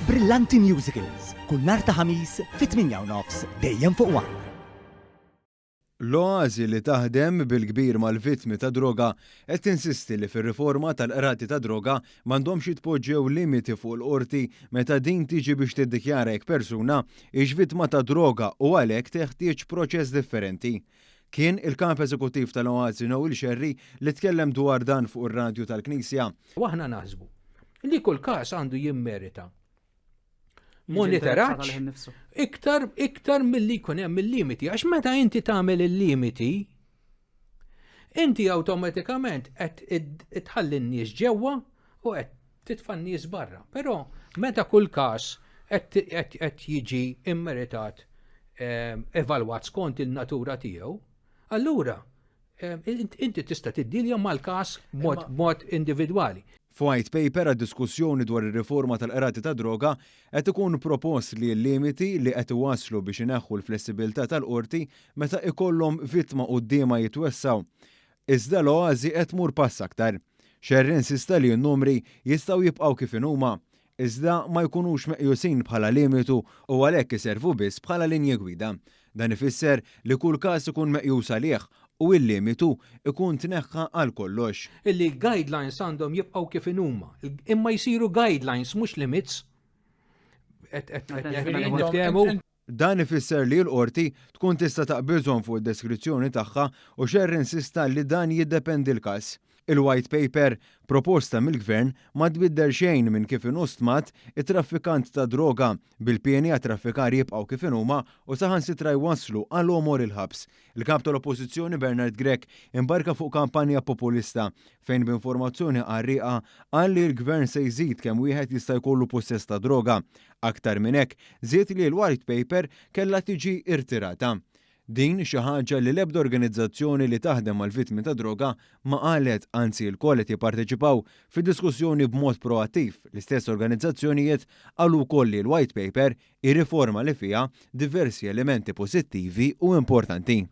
Brillanti Musicals, kull nhar ta' Ħamis fit-8 u nofs dejjem fuq One. L-Oasi li taħdem bil-kbir mal-vittmi ta' droga qed tinsisti li fir-riforma tal-qrati ta' droga m'għandhomx jitpoġġew limiti fuq il-qorti meta din tiġi biex tiddikjara jekk persuna hix vittma ta' droga u għalhekk teħtieġ proċess differenti. Kien il-Kap Eżekuttiv tal-Oasi Noel Scerri li tkellem dwar dan fuq ir-radju tal-Knisja. U aħna naħsbu li kull każ għandu jimmerita monitoraġġ iktar iktar milli jkun hemm il-limiti għax meta inti tagħmel il-limiti inti awtomatikament qed tħalli n-nies ġewwa u qed titfa' n-nies barra. Però meta kull każ qed jiġi immeritat ehm, evalwat skont il-natura tiegħu, allura Inti tista' tiddilja mal-każ b'mod individwali. F'White Paper għad-diskussjoni dwar ir-riforma tal-qrati tad-droga qed ikun propost li l-limiti li qed iwasslu biex ineħħu l-flessibilità tal-qorti meta ikollhom vittma quddiemha jitwessgħu. Iżda l-Oasi qed tmur pass aktar. Scerri insista li n-numri jistgħu jibqgħu kif inhuma, iżda ma jkunux meqjusin bħala limitu u għalhekk iservu biss bħala linji gwida. Dan ifisser li kull każ ikun meqjus għalih u il-limitu ikun tneħħa għal kollox. Illi l-guidelines għandhom jibqgħu kif inhuma, imma jsiru guidelines mhux limits. Qed niftehmu? Dan ifisser li l-Qorti tkun tista' taqbiżhom fuq id-deskrizzjoni tagħha u Scerri insista li dan jiddependi l-każ. Il-White Paper proposta mill-Gvern ma tbiddel xejn minn kif inhu stmat it-traffikant ta' droga, bil-pieni għat-traffikar jibqgħu kif inhuma u saħansitra jwasslu għal għomor il-ħabs. Il-Kap tal-Oppożizzjoni Bernard Grech imbarka fuq kampanja populista fejn b'informazzjoni qarrieqa qal li l-Gvern se jżid kemm wieħed jista' jkollu pussess ta' droga. Aktar minn hekk, żied li l-White Paper kellha tiġi irtirata. Din xi ħaġa li l-ebda organizzazzjoni li taħdem mal-vittmi tad-droga ma qalet, anzi lkoll qed jipparteċipaw fid-diskussjoni b'mod proattiv. L-istess organizzazzjonijiet qalu wkoll li l-White Paper hi riforma li fiha diversi elementi pożittivi u importanti.